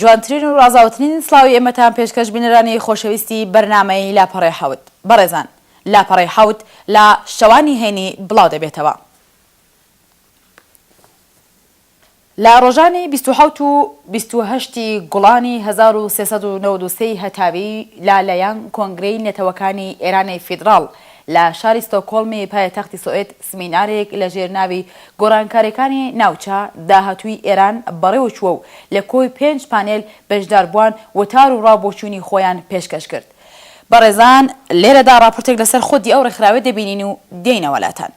جوانترین و ڕازاوەترین سڵاوی ئێمەتان پێشکەش بینەرانی خۆشەویستی بەرنامەی لاپەڕەی حەوت. بەڕێزان لاپەڕەی حەوت لە شەوانی هەینی بڵاو دەبێتەوە. لە ڕۆژانی 27 و 28 ی گوڵانی 1393 ی هەتاوی لە لایەن کۆنگرەی نەتەوەکانی ئێرانی فیدڕاڵ لە شاری ستۆکهۆڵمی پایتەختی سۆئێد سمینارێک لە ژێر ناوی گۆڕانکاریەکانی ناوچە، داهاتووی ئێران بەڕێوە چووە و لە کۆی پێنج پانێل بەشداربووان وتار و ڕاو بۆچوونی خۆیان پێشکەش کرد. بەڕێزان لێرەدا ڕاپۆرتێک لەسەر خودی ئەو ڕێکخراوە دەبینین و دێینەوە لاتان.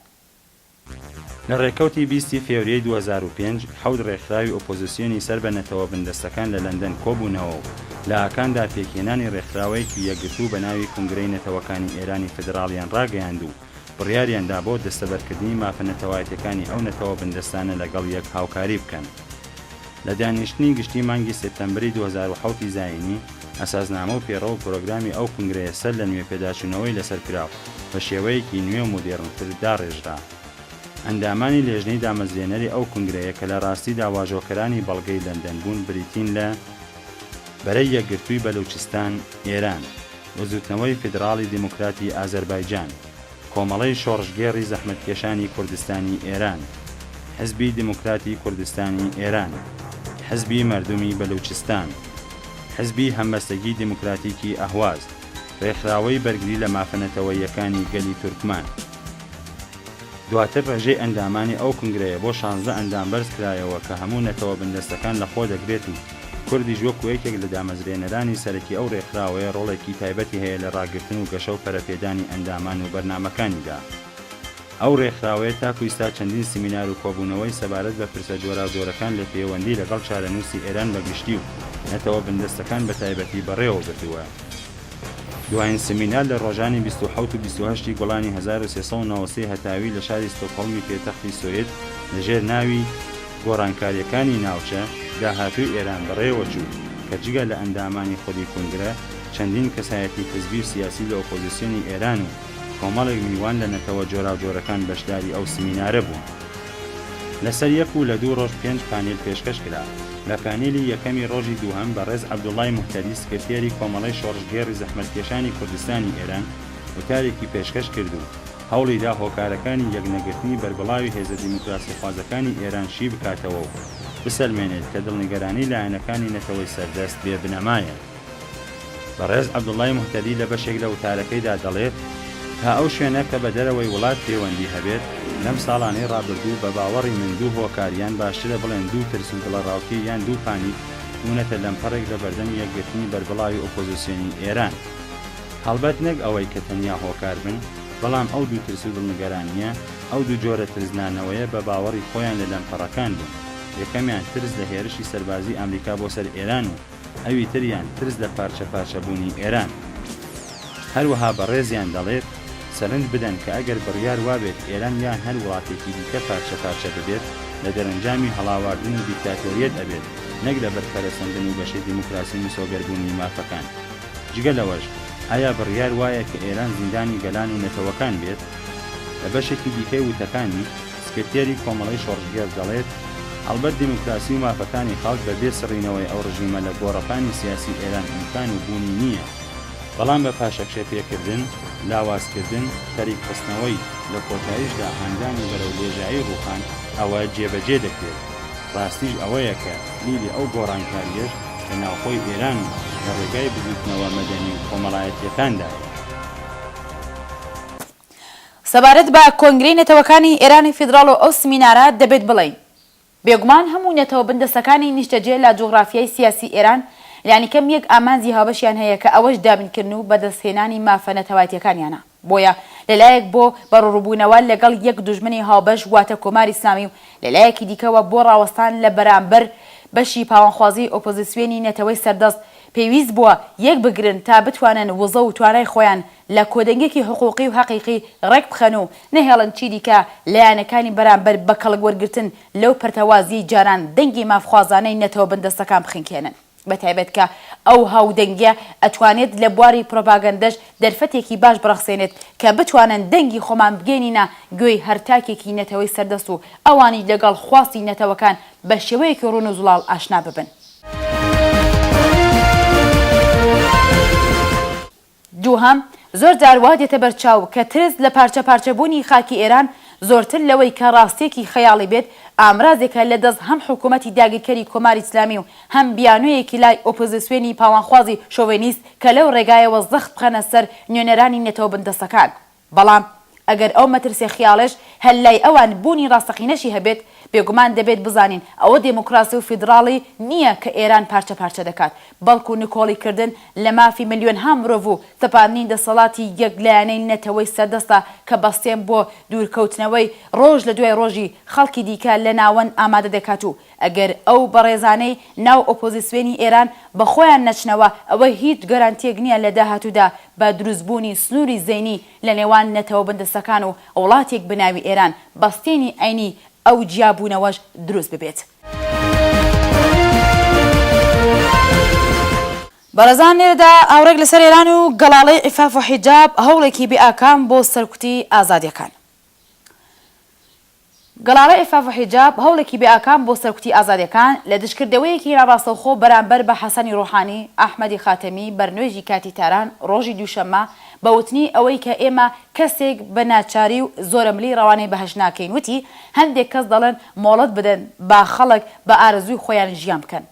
لە ڕێکەوتی 20 ی فێوریەی 2005، حەوت ڕێکخراوی ئۆپۆزسیۆنی سەر بە نەتەوە بندەستەکان لە لەندەن کۆبوونەوە و لە ئاکامدا پێکهێنانی ڕێکخراوەیەکی یەکگرتوو بە ناوی کونگرەی نەتەوەکانی ئێرانی فدراڵیان ڕاگەیاند و بڕیاریان دا بۆ دەستەبەرکردنی مافە نەتەوایەتیەکانی ئەو نەتەوە بندەستانە لەگەڵ یەک هاوکاری بکەن. لە دانیشتنی گشتی مانگی سێپتەمبری 2007 ی زایینی، ئەساسنامە و پێڕەو و پرۆگرامی ئەو کونگرەیە سەر لە نوێ پێداچوونەوەی لەسەر کرا و بە شێوەیەکی نوێ و مۆدێڕنتر داڕێژرا. ئەندامانی لێژنەی دامەزرێنەری ئەو کونگرەیە کە لە ڕاستیدا واژۆکەرانی بەڵگەی لەندەن بوون بریتین لە، بەرەی یەکگرتووی بەلوچستان، ئێران، بزووتنەوەی فیدراڵی دیموکراتی ئازەربایجان، کۆمەڵەی شۆڕشگێڕی زەحمەتکێشانی کوردستانی ئێران، حزبی دیموکراتی کوردستانی ئێران، حزبی مەردومی بەلوچستان، حزبی هەمبەستەگی دیموکراتیکی ئەهواز، ڕێکخراوەی بەرگری لە مافە نەتەوەییەکانی گەلی تورکمان. دواتر ڕێژەی ئەندامانی ئەو کنگرەیە بۆ 16 ئەندام بەرز کرایەوە کە هەموو نەتەوە بندەستەکان لە خۆ دەگرێت و کوردیش وەکو یەکێک لە دامەزرێنەرانی سەرەکی ئەو ڕێکخراوەیە ڕۆڵێکی تایبەتی هەیە لە ڕاگرتن و گەشە و پەرەپێدانی ئەندامان و بەرنامەکانیدا. ئەو ڕێکخراوەیە تاکو ئیستا چەندین سیمینار و کۆبوونەوەی سەبارەت بە پرسە جۆراوجۆرەکان لە پێوەندی لەگەڵ چارەنووسی ئێران بە گشتی و نەتەوە بندەستەکان بە تایبەتی بەڕێوە بردووە. دوایین سمینار لە ڕۆژانی 27 و 28 ی گوڵانی 1393 هەتاوی لە شاری ستۆکهۆڵمی پێتەختی سۆید لە ژێر ناوی، گۆڕانکارییەکانی ناوچە، داهاتووی ئێران بەڕێوە چوو کە جگە لە ئەندامانی خودی کونگرە، چەندین کەسایەتی حیزبی و سیاسی لە ئۆپۆزیسیۆنی ئێران و کۆمەڵێک میوان لە نەتەوە جۆراوجۆرەکان بەشداری ئەو سمینارە بوون. لەسەر یەک و لە دوو ڕۆژ پێنج پانێل پێشکەش کرا. لە پانێلی یەکەمی ڕۆژی دووهەم بەڕێز عەبدوڵای موهتەدی سکرتێری کۆمەڵەی شۆڕشگێڕی زەحمەتکێشانی کوردستانی ئێران وتارێکی پێشکەش کرد و هەوڵی دا هۆکارەکانی یەکنەگرتنی بەربڵاوی هێزە دیموکراسیخوازەکانی ئێران شی بکاتەوە و بسەلمێنێت کە دڵنیگەرانی لایەنەکانی نەتەوەی سەردەست بێ بنەمایە. بەڕێز عەبدوڵای موهتەدی لە بەشێک لە وتارەکەیدا دەڵێت، تا ئەو شوێنە کە بە دەرەوەی وڵات پێوەندی هەبێت، لەم ساڵانەی ڕابردوو بە باوەڕی من دوو هۆکار یان باشترە بڵێن دوو ترس و دڵەڕاوکێ یان دوو پانیک بوونەتە لەمپەڕێک لە بەردەم یەکگرتنی بەربڵاوی ئۆپۆزیسیۆنی ئێران. هەڵبەت نەک ئەوەی کە تەنیا هۆکار بن، بەڵام ئەو دوو ترس و دڵنگەرانییە، ئەو دوو جۆرە ترسنانەوەیە بە باوەڕی خۆیان لە لەمپەڕەکان بوون. یەکەمیان ترس لە هێرشی سەربازی ئامریکا بۆ سەر ئێران و ئەوی تریان ترس لە پارچە پارچە بوونی ئێران. هەروەها بەڕێزیان دەڵێت، سەرنج بدەن کە ئەگەر بڕیار وابێت ئێران یان هەر وڵاتێکی دیکە پارچە پارچە ببێت، لە دەرەنجامی هەڵاواردن و دیکتاتۆریەت ئەبێت، نەک لەبەر پەرەسەندن و گەشەی دیموکراسی و مسۆگەربوونی مافەکان. جگە لەوەش، ئایا بڕیار وایە کە ئێران زیندانی گەلان و نەتەوەکان بێت؟ لە بەشێکی دیکەی وتەکانی، سکرتێری کۆمەڵەی شۆڕشگێڕ دەڵێت، هەڵبەت دیموکراسی و مافەکانی خەڵک بە بێ سڕینەوەی ئەو ڕژیمە لە گۆڕەپانی سیاسی ئێران ئیمکان و بوونی نییە، بەڵام بە پاشەکشێ پێکردن، لاوازکردن، تەریک خستنەوەی، لە کۆتاییشدا هاندانی بەرەو لێژایی ڕووخان، ئەوە جێبەجێ دەکرێت. ڕاستیش ئەوەیە کە کلیلی ئەو گۆڕانکارییەش لە ناوخۆی ئێران و لە ڕێگای بزووتنەوە مەدەنی و کۆمەڵایەتییەکاندایە. سەبارەت بە کۆنگرەی نەتەوەکانی ئێرانی فیدراڵ و ئەو سمینارە دەبێت بڵێین، بێگومان هەموو نەتەوە بندەستەکانی نیشتەجێ لە جوغرافیای سیاسی ئێران لانیکەم یەک ئامانجی هاوبەشیان هەیە کە ئەوەش دابینکردن و بەدەستهێنانی مافە نەتەوایەتیەکانیانە. بۆیە لە لایەک بۆ بەڕوڕوبوونەوە لەگەڵ یەک دوژمنی هاوبەش واتە کۆماری ئیسلامی و لە لایەکی دیکەوە بۆ ڕاوەستان لە بەرامبەر بەشی پاوانخوازیی ئۆپۆزیسیۆنی نەتەوەی سەردەست پێویست بووە یەک بگرن تا بتوانن وزە و توانای خۆیان لە کۆدەنگێکی حقووقی و هەقیقی ڕێک بخەن و نەهێڵن چیدیکە لایەنەکانی بەرامبەر بە کەڵک وەرگرتن لەو پەرتەوازییەی جاران دەنگی مافخوازانەی نەتەوە بندەستەکان بخنکێنن. بەتایبەت کە ئەو هاودەنگیە ئەتوانێت لە بواری پرۆپاگەندەش دەرفەتێکی باش بڕەخسێنێت کە بتوانن دەنگی خۆمان بگەینینە گوێی هەر تاکێکی نەتەوەی سەردەست و ئەوانیش لەگەڵ خواستی نەتەوەکان بە شێوەیەکی ڕوون و زوڵاڵ ئاشنا ببن. دووهەم، زۆر جار وا دێتە بەر چاو کە ترس لە پارچە پارچە بوونی خاکی ئێران زۆرتر لەوەی کە ڕاستییەکی خەیاڵی بێت، ئامرازێکە لە دەست هەم حکوومەتی داگیرکەری کۆماری ئیسلامی و هەم بیانوویەکی لای ئۆپۆزیسیۆنی پاوانخوازی شۆڤێنیست کە لەو ڕێگایەوە زەخت بخەنە سەر نوێنەرانی نەتەوە بندەستەکان. بەڵام ئەگەر ئەو مەترسیە خیاڵەش هەر لای ئەوان بوونی ڕاستەقینەشی هەبێت، بێگومان دەبێت بزانین ئەوە دێموکراسی و فیدڕاڵی نییە کە ئێران پارچە پارچە دەکات، بەڵکو نکۆڵی کردن لە مافی ملیۆنها مرۆڤ و سەپاندنی دەسەڵاتی یەک لایەنەی نەتەوەی سەردەستە کە بەستێن بۆ دوورکەوتنەوەی ڕۆژ لە دوای ڕۆژی خەڵکی دیکە لە ناوەند ئامادە دەکات و ئەگەر ئەو بەڕێزانەی ناو ئۆپۆزیسیۆنی ئێران بە خۆیان نەچنەوە ئەوە هیچ گەرانتیەک نیە لە داهاتوودا بە دروستبوونی سنووری زەینی لە نێوان نەتەوە بندەستەکان و وڵاتێک بە ناوی ئێران بەستێنی عەینی ئەو جیابوونەوەش دروست ببێت. بەڕێزان لێرەدا ئاوڕێک لەسەر ئێران و گەڵاڵەی عیفاف و حیجاب هەوڵێکی بێ ئاکام بۆ سەرکوتی ئازادیەکان. گەڵاڵەی عیفاف و حیجاب هەوڵێکی بێ ئاکام بۆ سەرکوتی ئازادیەکان لە دژکردەوەیەکی ناڕاستەوخۆ بەرامبەر بە حەسەنی ڕۆحانی، ئەحمەدی خاتەمی بەرنوێژی کاتی تاران ڕۆژی دووشەممە بە وتنی ئەوەی کە ئێمە کەسێک بە ناچاری و زۆرەملی ڕەوانەی بەهەشت ناکەین وتی هەندێک کەس دەڵێن مۆڵەت بدەن با خەڵک بە ئارەزووی خۆیان ژیان بکەن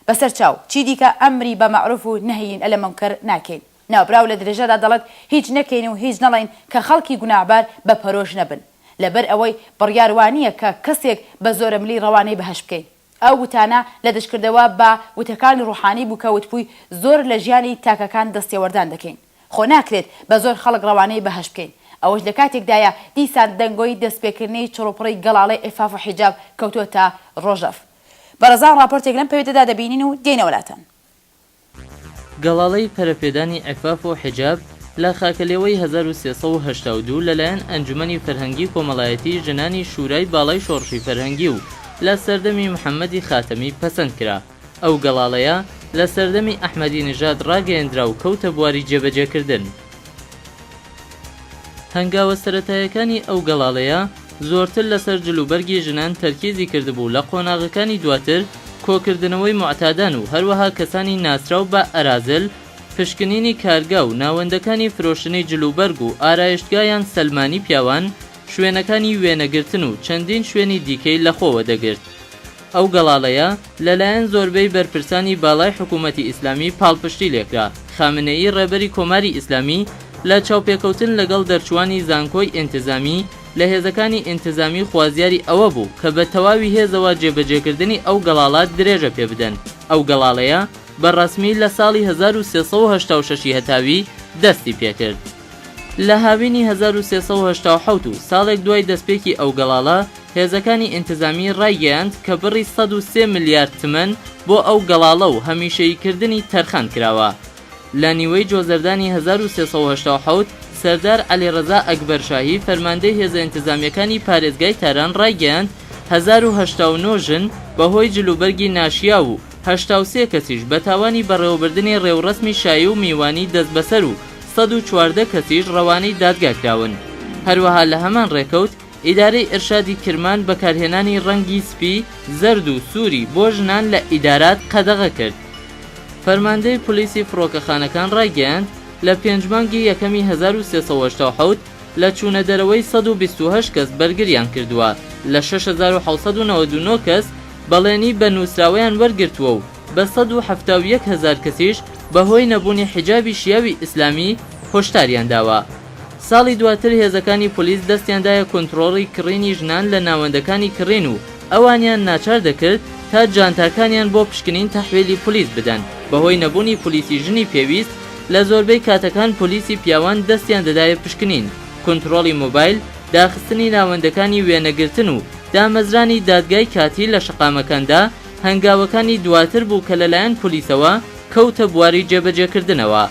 بەسەرچاو چیدیکە ئەمری بە مەعروف و نەهی لە مونکەر ناکەین. ناوبراو لە درێژەدا دەڵێت هیچ نەکەین و هیچ نەڵێین کە خەڵکی گوناهبار بە پەرۆش نەبن لەبەر ئەوەی بڕیار وانییە کە کەسێک بە زۆرەملی ڕەوانەی بەهەشت بکەین. ئەو وتانە لە دژکردەوە بە وتەکانی ڕوحانی بوو کە وتبووی زۆر لە ژیانی تاکەکان دەستێوەردان دەکەین. خۆ ناکرێت بە زۆر خەڵک ڕەوانەی بەهەشت بکەین. ئەوەش لە کاتێکدایە دیسان دەنگۆی دەستپێکردنی چڕوپڕی گەڵاڵەی عیفاف و حیجاب کەوتووەتە ڕۆژەڤ. بەڕێزان ڕاپۆرتێک لەم پەیوەندەدا دەبینین و دێینەوە لاتان. گەڵاڵەی پەرەپێدانی عیفاف و حیجاب لە خاکەلێوەی 1382 لەلایەن ئەنجومەنی فەرهەنگی کۆمەڵایەتی ژنانی شورای باڵای شۆڕشی فەرهەنگی و لە سەردەمی محەممەدی خاتەمی پەسەند کرا. ئەو گەڵاڵەیە لە سەردەمی ئەحمەدی نژاد ڕاگەیەندرا و کەوتە بواری جێبەجێکردن. هەنگاوە سەرەتایەکانی ئەو گەڵاڵەیە زۆرتر لەسەر جلوبەرگی ژنان تەرکیزی کردبوو لە قۆناغەکانی دواتر کۆکردنەوەی موعتادان و هەروەها کەسانی ناسراو بە ئەرازل پشکنینی کارگا و ناوەندەکانی فرۆشتنی جلوبەرگ و ئارایشتگایان سەلمانی پیاوان شوێنەکانی وێنەگرتن و چەندین شوێنی دیکەی لەخۆوە دەگرت. ئەو گەڵاڵەیە لەلایەن زۆربەی بەرپرسانی باڵای حکوومەتی ئیسلامی پاڵپشتی لێکرا. خامنەیی ڕێبەری کۆماری ئیسلامی لە چاوپێکەوتن لەگەڵ دەرچووانی زانکۆی ئینتزامی لە هێزەکانی ئینتزامی خوازیاری ئەوە بوو کە بە تەواوی هێزەوە جێبەجێکردنی ئەو گەڵاڵە درێژە پێ بدەن. ئەو گەڵاڵەیە بە ڕەسمی لە ساڵی 1386 ی هەتاوی دەستی پێکرد. لە هاوینی 1387 و ساڵێک دوای دەستپێکی ئەو گەڵاڵە، هێزەکانی ئینتزامی ڕایگەیاند کە بڕی 103 ملیارد تمەن بۆ ئەو گەڵاڵە و هەمیشەییکردنی تەرخان کراوە. لە نیوەی جۆزەردانی 1387 سەردار عەلیڕەزا ئەکبەرشاهی فەرماندەی هێزە ئینتزامییەکانی پارێزگای تاران ڕایگەیاند 1089 ژن بە هۆی جلوبەرگی ناشیاو و 83 کەسیش بە تاوانی بەڕێوەبردنی ڕێوڕەسمی شایی و میوانی دەستبەسەر و 114 کەسیش ڕەوانەی دادگا کراون. هەروەها لە هەمان ڕێکەوت ئیدارەی ئیرشادی کرمان بەکارهێنانی ڕەنگی سپی، زەرد و سووری بۆ ژنان لە ئیدارات قەدەغە کرد. فەرماندەی پۆلیسی فڕۆکەخانەکان ڕایگەیاند، لە پێنج مانگی یەکەمی 1387 لە چوونە دەرەوەی 128 کەس بەرگریان کردووە، لە 6799 کەس بەڵێنی بە نووسراوەیان وەرگرتووە و بە 171 هەزار کەسیش بەهۆی نەبوونی حیجابی شیاوی ئیسلامی هۆشداریان داوە. ساڵی دواتر هێزەکانی پۆلیس دەستیان دایە کۆنتڕۆڵی کڕینی ژنان لە ناوەندەکانی کڕین و ئەوانیان ناچار دەکرد تا جانتاکانیان بۆ پشکنین تەحویلی پۆلیس بدەن، بەهۆی نەبوونی پۆلیسی ژنی پێویست لە زۆربەی کاتەکان پۆلیسی پیاوان دەستیان دەدایە پشکنین، کۆنتڕۆڵی مۆبایل، داخستنی ناوەندەکانی وێنەگرتن و دامەزرانی دادگای کاتی لە شەقامەکاندا هەنگاوەکانی دواتر بوو کە لەلایەن پۆلیسەوە کەوتە بواری جێبەجێکردنەوە.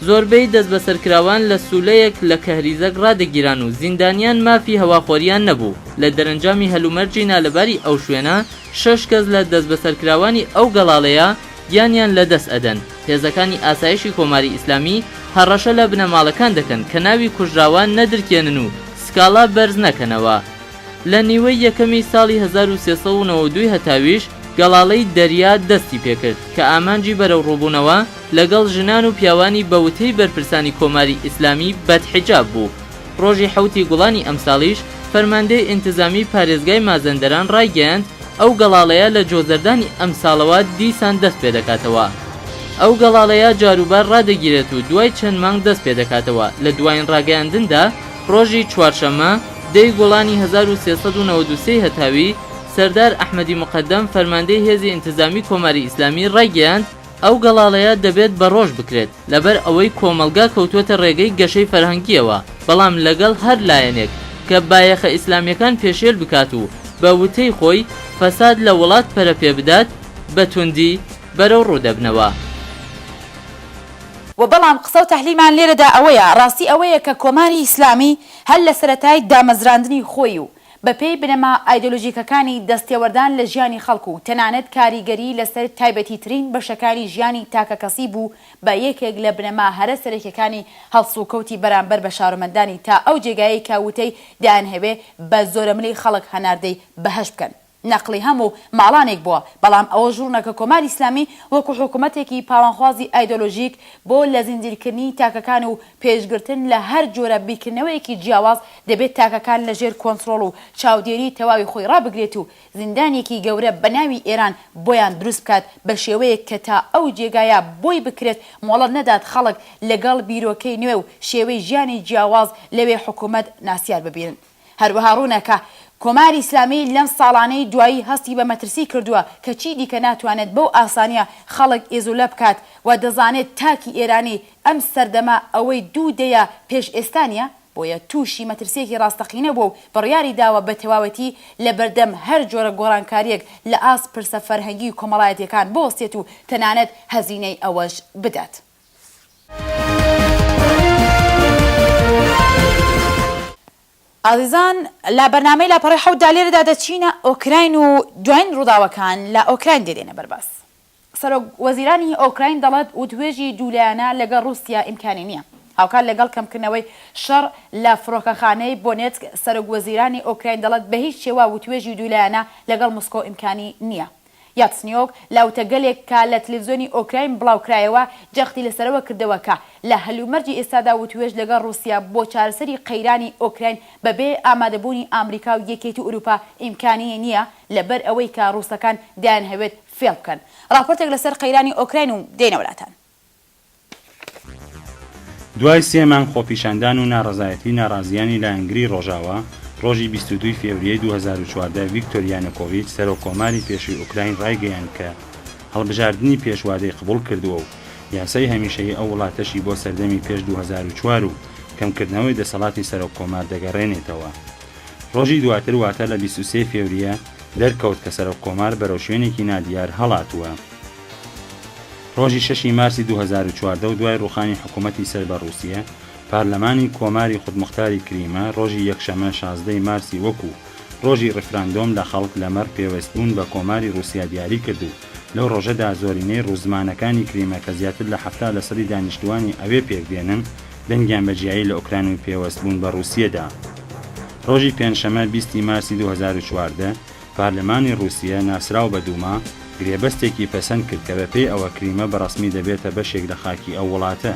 زۆربەی دەستبەسەرکراوان لە سولەیەک لە کەهریزەک ڕادەگیران و زیندانیان مافی هەواخۆریان نەبوو، لە دەرەنجامی هەلومەرجی نالەباری ئەو شوێنە، شەش کەس لە دەستبەسەرکراوانی ئەو گەڵاڵەیە گیانیان لە دەست ئەدەن. هێزەکانی ئاسایشی کۆماری ئیسلامی هەڕەشە لە بنەماڵەکان دەکەن کە ناوی کوژراوان نەدرکێنن و سکاڵا بەرز نەکەنەوە. لە نیوەی یەکەمی ساڵی 1392 هەتاویش. گەڵاڵەی دەریا دەستی پێکرد کە ئامانجی بەرەوڕووبوونەوە لەگەڵ ژنان و پیاوانی بە وتەی بەرپرسانی کۆماری ئیسلامی بەدحیجاب بوو. ڕۆژی حەوتی گوڵانی ئەمساڵیش فەرماندەی ئینتزامیی پارێزگای مازەندەران ڕایگەیاند، ئەو گەڵاڵەیە لە جۆزەردانی ئەمساڵەوە دیسان دەست پێدەکاتەوە. ئەو گەڵاڵەیە جاروبار ڕادەگیرێت و دوای چەند مانگ دەست پێدەکاتەوە، لە دوایین ڕاگەیاندندا ڕۆژی چوارشەممە، دەی گوڵانی 1393 هەتاوی، سەردار ئەحمەدی موقەدەم فەرماندەی هێزی ئینتزامی کۆماری ئیسلامی ڕایگەیاند، ئەو گەڵاڵەیە دەبێت بە ڕۆژ بکرێت، لەبەر ئەوەی کۆمەڵگا کەوتووەتە ڕێگەی گەشەی فەرهەنگییەوە، بەڵام لەگەڵ هەر لایەنێک کە بایەخە ئیسلامییەکان پێشێل بکات و بە وتەی خۆی فەساد لە وڵات پەرە پێ بدات، بە توندی بەرەوڕوو دەبنەوە. و بەڵام قسە و تەحلیلمان لێرەدا ئەوەیە، ڕاستی ئەوەیە کە کۆماری ئیسلامی هەر لە سەرەتای دامەزراندنی خۆی و بە پێی بنەما ئایدۆلۆژیکەکانی دەستێوەردان لە ژیانی خەڵک و تەنانەت کاریگەری لەسەر تایبەتیترین بەشەکانی ژیانی تاکەکەسی بوو بە یەکێک لە بنەما هەرە سەرەکیەکانی هەڵسوکەوتی بەرامبەر بە شارۆمەندانی تا ئەو جێگایەی کە وتەی دەیانهەوێ بە زۆرەملی خەڵک هەناردەی بەهەشت بکەن. نەقڵی هەموو ماڵانێک بووە، بەڵام ئەوەش ڕوونە کە کۆماری ئیسلامی وەکوو حکوومەتێکی پاوانخوازی ئایدۆلۆژیک بۆ لەزنجیرکردنی تاکەکان و پێشگرتن لە هەر جۆرە بیرکردنەوەیەکی جیاواز دەبێت تاکەکان لە ژێر کۆنترۆڵ و چاودێری تەواوی خۆی ڕابگرێت و زیندانێکی گەورە بە ناوی ئێران بۆیان دروست بکات بە شێوەیەک کە تا ئەو جێگایە بۆی بکرێت مۆڵەت نەدات خەڵک لەگەڵ بیرۆکەی نوێ و شێوەی ژیانی جیاواز لەوێ حکوومەت ناسیار ببینن. هەروەها ڕوونە کە کۆماری ئیسلامی لەم ساڵانەی دوایی هەستی بە مەترسی کردووە کە چیدیکە ناتوانێت بەو ئاسانییە خەڵک ئیزولە بکات و دەزانێت تاکی ئێرانی ئەم سەردەمە ئەوەی دوو دەیە پێش ئێستا نییە بۆیە تووشی مەترسییەکی ڕاستەقینە بووە و بڕیاری داوە بە تەواوەتی لە بەردەم هەر جۆرە گۆڕانکارییەک لە ئاست پرسە فەرهەنگی و کۆمەڵایەتییەکان بوەستێت و تەنانەت هەزینەی ئەوەش بدات. ئازیزان لە بەرنامەی لاپەڕەی حەوتدا لێرەدا دەچینە ئۆکراین و دواین ڕووداوەکان لە ئۆکراین دێنە بەرباس. سەرۆک وەزیرانی ئۆکراین دەڵێت وتوێژی دوولایەنە لەگەڵ ڕووسیا ئیمکانی نییە. هاوکات لەگەڵ کەمکردنەوەی شەڕ لە فڕۆکەخانەی بۆنێتسک سەرۆک وەزیرانی ئۆکراین دەڵێت بەهیچ شێوە وتوێژی دوولایەنە لەگەڵ مسکۆ ئیمکانی نییە. یاتسنیۆک لە وتەگەلێک کە لە تلێڤزیۆنی ئۆکراین بڵاوکرایەوە، جەختی لەسەرئەوە کردەوە کە لە هەلومەرجی ئێستادا وتوێژ لەگەڵ ڕووسیا بۆ چارەسەری قەیرانی ئۆکراین بەبێ ئامادەبوونی ئامریکا و یەکێتی ئورووپا ئیمکانیی نییە لەبەر ئەوەی کە ڕووسەکان دەیانهەوێت فێڵ بکەن. ڕاپۆرتێک لەسەر قەیرانی ئۆکراین و دێینەوە لاتان. دوای سێ مانگ خۆپیشاندان و ناڕەزایەتی ناڕازییانی لایەنگری ڕۆژاوا، ڕۆژی 22 فێوریەی 2014 ڤیکتۆر یانۆکۆڤیچ سەرۆک کۆماری پێشووی ئۆکراین ڕایگەیاند کە هەڵبژاردنی پێش وادەی قبوڵ کردووە و یاسای هەمیشەیی ئەو وڵاتەشی بۆ سەردەمی پێش 2004 و کەمکردنەوەی دەسەڵاتی سەرۆک کۆمار دەگەڕێنێتەوە. ڕۆژی دواتر واتە لە 23 فێوریە دەرکەوت کە سەرۆک کۆمار بەرەو شوێنێکی نادیار هەڵاتووە. ڕۆژی شەشی مارسی 2014 و دوای ڕووخانی حکوومەتی سەر بە ڕووسیە، پارلەمانی کۆماری خودموختاری کریمە ڕۆژی یەکشەمە 16 ی مارسی وەکوو ڕۆژی ڕیفراندۆم لە خەڵک لەمەڕ پێوەستبوون بە کۆماری ڕووسیا دیاری کرد و لەو ڕۆژەدا زۆرینەی ڕووسزمانەکانی کریمە کە زیاتر لە 70 لەسەدی دانیشتووانی ئەوێ پێک دێنن دەنگیان بە جیایی لە ئۆکراین و پێوەستبوون بە ڕووسیە دا. ڕۆژی پێنجشەمە 20 ی مارسی 2014 پارلمانی ڕووسیە، ناسراو بە دوما، گرێبەستێکی پەسەند کرد کە بەپێی ئەوە کریمە بە ڕەسمی دەبێتە بەشێک لە خاکی ئەو وڵاتە.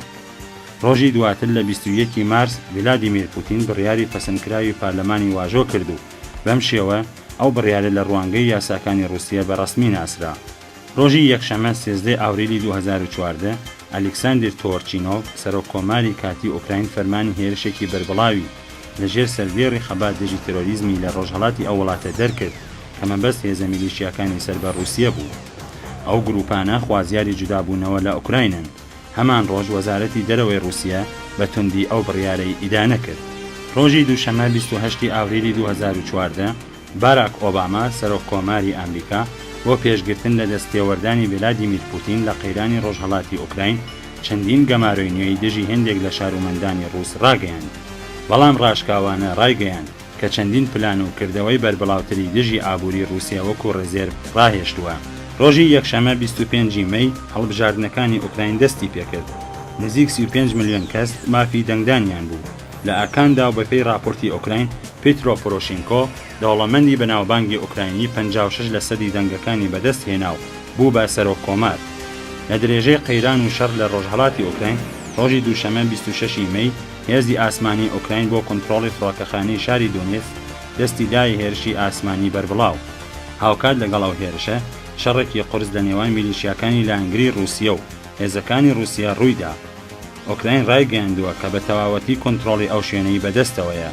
ڕۆژی دواتر لە 21 ی مارس ڤلادیمیر پوتین بڕیاری پەسەندکراوی پارلمانی واژۆ کرد و بەم شێوە ئەو بڕیارە لە ڕوانگەی یاساکانی ڕووسیە بە ڕەسمی ناسرا. ڕۆژی یەکشەمە 13 ئاوریلی 2014 ئەلیکساندیر تۆرچینۆڤ سەرۆک کۆماری کاتی ئۆکراین فەرمانی هێرشێکی بەربڵاوی لە ژێر سەردێڕی خەبات دژی تێرۆریزمی لە ڕۆژهەڵاتی ئەو وڵاتە دەرکرد کە مەبەست هێزە میلیشیاکانی سەر بە ڕووسیە بوو. ئەو گرووپانە خوازیاری جودابوونەوە لە ئۆکراینن. هەمان ڕۆژ وەزارەتی دەرەوەی ڕووسیە بە توندی ئەو بڕیارەی ئیدانە کرد. ڕۆژی دووشەمە 28 ی ئاوریلی 2014 باراک ئۆباما سەرۆک کۆماری ئامریکا بۆ پێشگرتن لە دەست تێوەردانی ڤلادیمیر پوتین لە قەیرانی ڕۆژهەڵاتی ئۆکراین چەندین گەمارۆی نوێی دژی هێندێک لە شارومەندانی ڕووس ڕاگەیاند بەڵام ڕاشکاوانە ڕایگەیاند کە چەندین پلان و کردەوەی بەربڵاوتری دژی ئابووری ڕووسیا وەکوو ڕێزێرڤ ڕاهێشتووە. ڕۆژی یەکشەمە 25 ی مەی هەڵبژاردنەکانی ئۆکراین دەستی پێکرد. نزیک 35 ملیۆن کەس مافی دەنگدانیان بوو. لە ئاکامدا و بەپێی ڕاپۆرتی ئۆکراین. پیترۆ پۆرۆشینکۆ، دەوڵەمەندی بەناوبانگی ئۆکراینی 56 لەسەدی دەنگەکانی بەدەست هێنا و بوو بە سەرۆک کۆمار. لە درێژەی قەیران و شەڕ لە ڕۆژهەڵاتی ئۆکراین، ڕۆژی دووشەممە 26 ی مەی، هێزی ئاسمانی ئۆکراین بۆ کۆنترۆڵی فڕۆکەخانەی شاری دۆنێتسک دەستی دایە هێرشی ئاسمانی بەربڵاو. هاوکات لەگەڵ ئەو هێرشە، شەڕێکی قورس لە نێوان میلیشیاکانی لایەنگری ڕووسیە و هێزەکانی ڕووسیە ڕوویدا. ئۆکراین ڕایگەیاندووە کە بە تەواوەتی کۆنترۆڵی ئەو شوێنەی بەدەستەوەیە.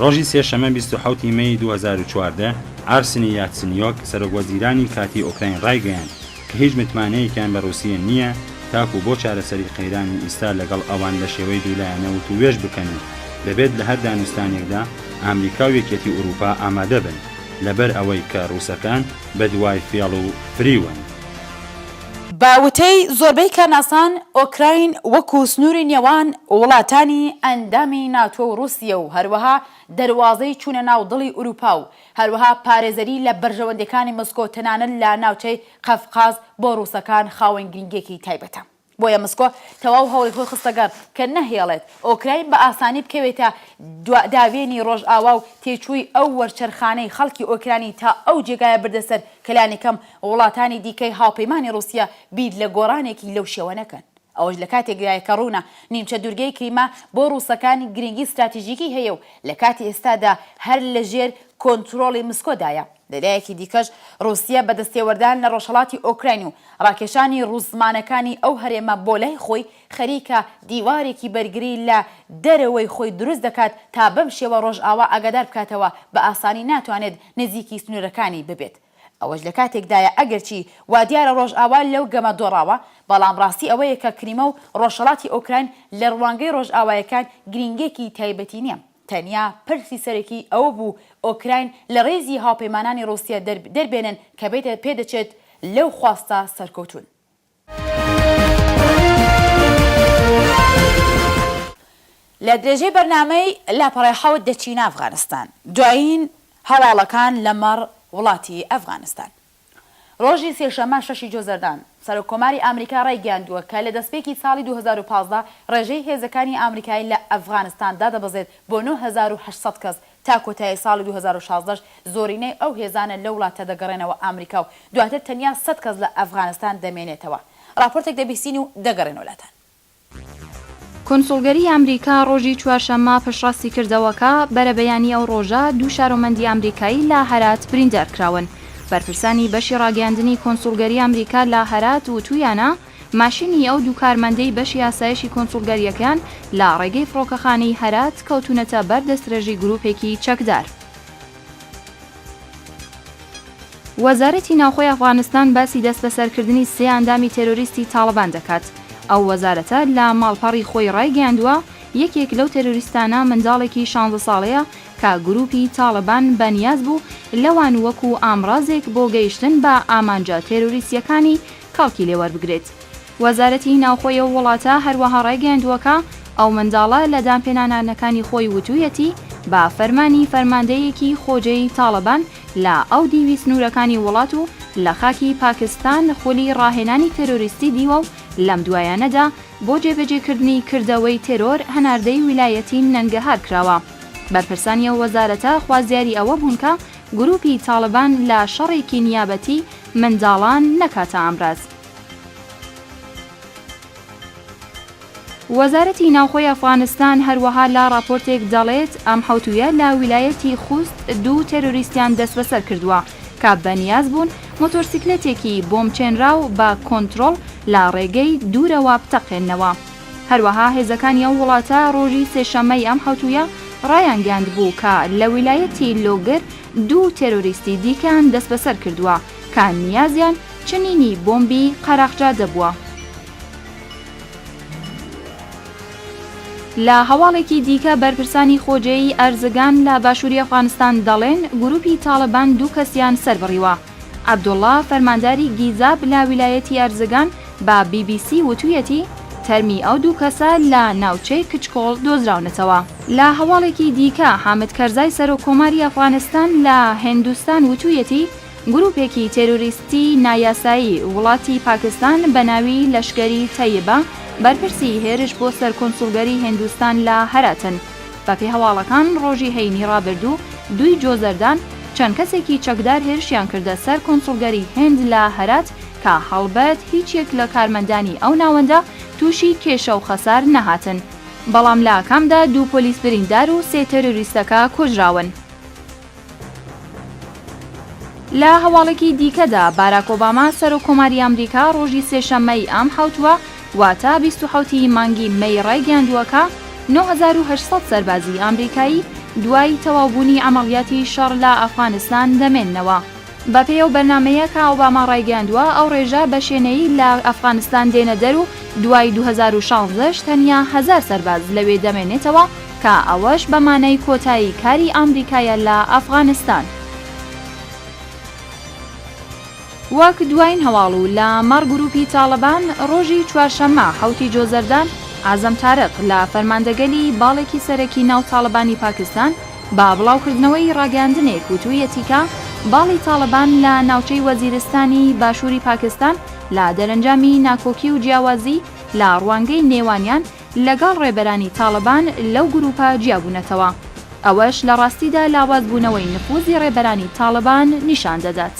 ڕۆژی سێشەممە 27 ی مەی 2014، ئارسنی یاتسنیۆک، سەرۆکوەزیرانی کاتیی ئۆکراین ڕایگەیاند کە هیچ متمانەیەکیان بە ڕووسیە نییە تاکوو بۆ چارەسەری قەیرانی ئیستا لەگەڵ ئەوان لە شێوەی دوولایەنە وتووێژ بکەن و دەبێت لە هەر دانوستانێکدا ئامریکا و یەکیەتی ئورووپا ئامادە بن لەبەر ئەوەی کە ڕووسەکان بەدوای فێڵ و فریون. بە وتەی زۆربەی کارناسان، ئۆکراین وەکو سنووری نێوان وڵاتانی ئەندامی ناتۆ و ڕووسیە و هەروەها دەروازەی چوونە ناو دڵی ئورووپا و هەروەها پارێزەری لە بەرژەوەندیەکانی مسکۆ تەنانەت لە ناوچەی قەفقاز بۆ ڕووسەکان خاوەن گرینگیەکی تایبەتە. بۆیە مسکۆ تەواو هەوڵی خۆی خستە گەڕ کە نەهێڵێت ئۆکراین بە ئاسانی بکەوێتە داوێنی ڕۆژئاوا و تێچووی ئەو وەرچەرخانەی خەڵکی ئۆکرانی تا ئەو جێگایە بردە سەر کە لانیکەم وڵاتانی دیکەی هاوپەیمانی ڕووسیە بیر لە گۆڕانێکی لەو شێوە نەکەن. ئەوەش لە کاتێکدایە کە ڕوونە نیمچە دوورگەی کریمە بۆ ڕووسەکان گرنگی ستراتیژیکی هەیە و لە کاتی ئێستادا هەر لە ژێر کۆنترۆڵی مسکۆدایە. لە لایەکی دیکەش ڕووسیە بە دەستێوەردان لە ڕۆژهەڵاتی ئۆکراین و ڕاکێشانی ڕووس زمانەکانی ئەو هەرێمە بۆ لای خۆی خەریکە دیوارێکی بەرگری لە دەرەوەی خۆی دروست دەکات تا بەم شێوە ڕۆژئاوا ئاگادار بکاتەوە بە ئاسانی ناتوانێت نزیکی سنوورەکانی ببێت. ئەوەش لە کاتێکدایە ئەگەرچی وادیارە ڕۆژئاوا لەو گەمە دۆڕاوە، بەڵام ڕاستی ئەوەیە کە کریمە و ڕۆژهەڵاتی ئۆکراین لە ڕوانگەی ڕۆژئاوایەکان گرینگیەکی تایبەتی نیە. تەنیا پرسی سەرەکی ئەوە بوو ئۆکراین لە ڕیزی هاوپەیمانانی ڕووسیە دەربێنن کە پێدەچێت لەو خواستە سەرکەوتوون. لە درێژەی بەرنامەی لاپەڕەی حەوت دەچینە ئەفغانستان. دوایین هەواڵەکان لەمەڕ وڵاتی ئەفغانستان. ڕۆژی سێشەممە شەشی جۆزەردان، سەرۆک کۆماری ئامریکا ڕایگەیاندووە کە لە دەستپێکی ساڵی 2015 ڕێژەی هێزەکانی ئامریکایی لە ئەفغانستان دادەبەزێت بۆ 9800 کەس تا کۆتایی ساڵی 2016 زۆرینەی ئەو هێزانە لەو وڵاتە دەگەڕێنەوە ئامریکا و دواتر تەنیا سەد کەس لە ئەفغانستان دەمێنێتەوە. ڕاپۆرتێک دەبیستین و دەگەڕێنەوە لاتان. کونسوڵگەریی ئامریکا ڕۆژی چوارشەممە پشتڕاستی کردەوە کە بەرەبەیانی ئەو ڕۆژە دوو شارۆمەندی ئامریکایی لە هەرات بریندار کراون. بەرپرسانی بەشی ڕاگەیاندنی کۆنسوڵگەریی ئامریکا لە هەرات وتوویانە ماشینی ئەو دوو کارمەندەی بەشی ئاسایشی کۆنسوڵگەرییەکەیان لە ڕێگەی فڕۆکەخانەی هەرات کەوتوونەتە بەر دەستڕێژی گرووپێکی چەکدار. وەزارەتی ناوخۆی ئەفغانستان باسی دەستبەسەرکردنی سێ ئەندامی تێرۆریستی تاڵبان دەکات. ئەو وەزارەتە لە ماڵپەڕی خۆی ڕایگەیاندووە، یەکێک لەو تێرۆریستانە منداڵێکی شانزە ساڵەیە کە گرووپی تاڵبان بەنیاز بوو لەوان وەکوو ئامڕازێک بۆ گەیشتن بە ئامانجە تێرۆریستییەکانی کەڵکی لێ وەربگرێت. وەزارەتی ناوخۆی ئەو وڵاتە هەروەها ڕایگەیاندووە کە ئەو منداڵە لە دانپێنانانەکانی خۆی وتوویەتی بە فەرمانی فەرماندەیەکی خۆجێی تاڵەبان لە ئەو دیوی سنوورەکانی وڵات و لە خاکی پاکستان خولی ڕاهێنانی تێرۆریستی دیوە و لەم دوایانەدا بۆ جێبەجێکردنی کردەوەی تێرۆر هەناردەی ویلایەتی نەنگەهار کراوە. بەرپرسانی ئەو وەزارەتە خوازیاری ئەوە بوون کە گرووپی تاڵبان لە شەڕێکی نیابەتی منداڵان نەکاتە ئامراز. وەزارەتی ناوخۆی ئەفغانستان هەروەها لە ڕاپۆرتێک دەڵێت ئەم حەوتوویە لە ویلایەتی خوست دوو تێرۆریستیان دەستبەسەر کردووە کە بەنیاز بوون مۆتۆرسیکلێتێکی بۆمبچێنراو بە کۆنترۆڵ لە ڕێگەی دوورەوە بتەقێننەوە. هەروەها هێزەکانی ئەو وڵاتە ڕۆژی سێشەممەی ئەم حەوتوویە ڕایانگەیاندبوو کە لە ویلایەتی لۆگر دوو تێرۆریستی دیکەیان دەستبەسەر کردووە کە نیازیان چنینی بۆمبی قەراخجادە بووە. لە هەواڵێکی دیکە بەرپرسانی خۆجێیی ئەرزگان لە باشووری ئەفغانستان دەڵێن گرووپی تاڵبان دوو کەسیان سەربڕیوە. عەبدوڵڵا فەرمانداری گیزاب لە ویلایەتی ئەرزگان بە بی بی سی وتوویەتی تەرمی ئەو دوو کەسە لە ناوچەی کچکۆڵ دۆزراونەتەوە. لە هەواڵێکی دیکە حامد کەرزای سەرۆک کۆماری ئەفغانستان لە هێندوستان وتوویەتی گرووپێکی تێرۆریستی نایاسایی وڵاتی پاکستان بە ناوی لەشکەری تەیبە بەرپرسی هێرش بۆ سەر کونسوڵگەری هێندوستان لە هەراتن. بەپێ هەواڵەکان ڕۆژی هەینی ڕابردوو. دووی جۆزەردان چەند کەسێکی چەکدار هێرشیان کردە سەر کونسوڵگەری هند لە هەرات کە هەڵبەت هیچ یەک لە کارمەندانی ئەو ناوەندە تووشی کێشە و خەسار نەهاتن بەڵام لە ئاکامدا دوو پۆلیس بریندار و سێ تێرۆریستەکە کوژراون. لە هەواڵێکی دیکەدا باراک ئۆباما سەرۆک کۆماری ئامریکا ڕۆژی سێشەممەی ئەم حەوتووە واتە 27 ی مانگی مەی ڕایگەیاندووە کە 9800 سەربازی ئامریکایی دوای تەواوبوونی عەمەڵیاتی شەڕ لە ئەفغانستان دەمێننەوە. بەپێی ئەو بەرنامەیە کە ئۆباما ڕایگەیاندووە ئەو ڕێژە بە شێنەیی لە ئەفغانستان دێنە دەر و دوای 2016 ش تەنیا هەزار سەرباز لەوێ دەمێنێتەوە کە ئەوەش بە مانای کۆتایی کاری ئامریکایە لە ئەفغانستان. وەک دواین هەواڵ و لە مەڕ گرووپی تاڵبان، ڕۆژی چوارشەممە حەوتی جۆزەردان، عازەم تارق لە فەرماندەگەلی باڵێکی سەرەکی ناو تاڵبانی پاکستان بە بڵاوکردنەوەی ڕاگەیاندنێک وتوویەتی کە باڵی تاڵبان لە ناوچەی وەزیرستانی باشووری پاکستان لە دەرەنجامی ناکۆکی و جیاوازی لە ڕوانگەی نێوانیان لەگەڵ ڕێبەرانی تاڵبان لەو گرووپە جیابوونەتەوە. ئەوەش لە ڕاستیدا لاوازبوونەوەی نفوزی ڕێبەرانی تاڵبان نیشان دەدات.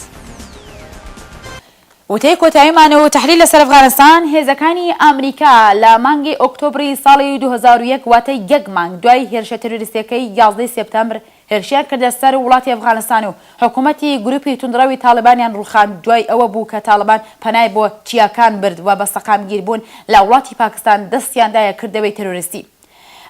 وتەی کۆتاییمان و تەحلیل لەسەر ئەفغانستان، هێزەکانی ئامریکا لە مانگی ئۆکتۆبری ساڵی 2001 واتە یەک مانگ دوای هێرشە تێرۆریستیەکەی یازدەی سێپتامبر هێرشیان کردە سەر وڵاتی ئەفغانستان و حکوومەتی گرووپی توندڕەوی تاڵیبانیان ڕووخاند دوای ئەوە بوو کە تاڵیبان پەنای بۆ چیاکان برد و بە سەقامگیر بوون لە وڵاتی پاکستان دەستیان دایە کردەوەی تێرۆریستی.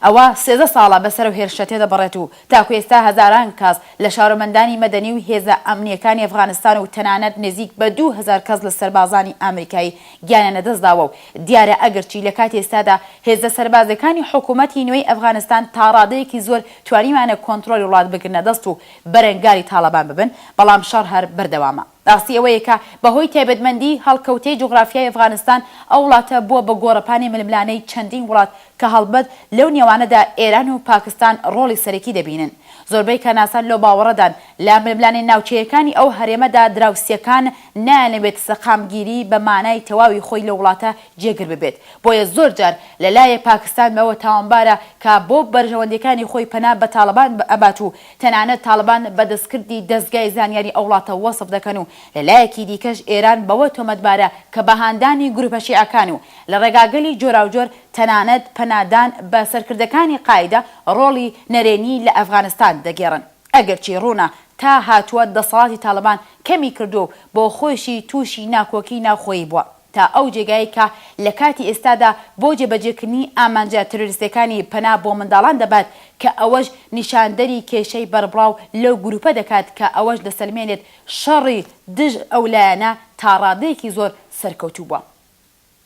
ئەوە 13 ساڵە بەسەر ئەو هێرشە تێدەپەڕێت و تاکو ئێستا هەزاران کەس لە شارۆمەندانی مەدەنی و هێزە ئەمنییەکانی ئەفغانستان و تەنانەت نزیک بە 2000 کەس لە سەربازانی ئامریکایی گیانیان لەدەستداوە و دیارە ئەگەرچی لە کاتی ئێستادا هێزە سەربازیەکانی حکوومەتی نوێی ئەفغانستان تاڕادەیەکی زۆر توانیویانە کۆنترۆلی وڵات بگرنە دەست و بەرەنگاری تاڵەبان ببن، بەڵام شەڕ هەر بەردەوامە. ڕاستی ئەوەیە کە بە هۆی تایبەتمەندی هەڵکەوتەی جوغرافیای ئەفغانستان، ئەو وڵاتە بووە بە گۆڕەپانی ململانێی چەندین وڵات کە هەڵبەت لەو نێوانەدا ئێران و پاکستان ڕۆڵی سەرەکی دەبینن. زۆربەی کارناسان لەو باوەڕەدان لە ململانێ ناوچەیەکانی ئەو هەرێمەدا دراوسێکان نایانەوێت سەقامگیری بە مانای تەواوی خۆی لەو وڵاتە جێگر ببێت بۆیە زۆر جار لە لایەک پاکستان بەوە تاوانبارە کە بۆ بەرژەوەندیەکانی خۆی پەنا بە تاڵبان ئەبات و تەنانەت تاڵبان بە دەستکردی دەزگای زانیاری ئەو وڵاتە وەسف دەکەن و لە لایەکی دیکەش ئێران بەوە تۆمەتبارە کە بە هاندانی گروپە شیعەکان و لە ڕێگاگەلی جۆراوجۆر تەنانەت پەنادان بە سەرکردەکانی قاعیدە ڕۆڵی نەرێنی لە ئەفغانستان دەگێڕن. ئەگەرچی ڕوونە تا هاتووە دەسەڵاتی تاڵبان کەمی کردووە و بۆ خۆیشی تووشی ناکۆکی ناوخۆیی بووە تا ئەو جێگایەی کە لە کاتی ئێستادا بۆ جێبەجێکردنی ئامانجە تیرۆریستیەکانی پەنا بۆ منداڵان دەبات کە ئەوەش نیشاندەری کێشەی بەربڵاو لەو گروپە دەکات کە ئەوەش دەسەلمێنێت شەڕی دژ ئەو لایەنە تا ڕادەیەکی زۆر سەرکەوتوو بووە.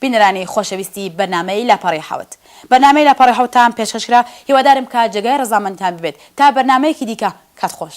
بینەرانی خۆشەویستی بەرنامەی لاپەڕەی حەوت بەرنامەی لاپەڕەی حەوتتان پێشکەش کرا هیوادارم کە جێگای ڕەزامەندیتان ببێت تا بەرنامەیەکی دیکە کات خۆش.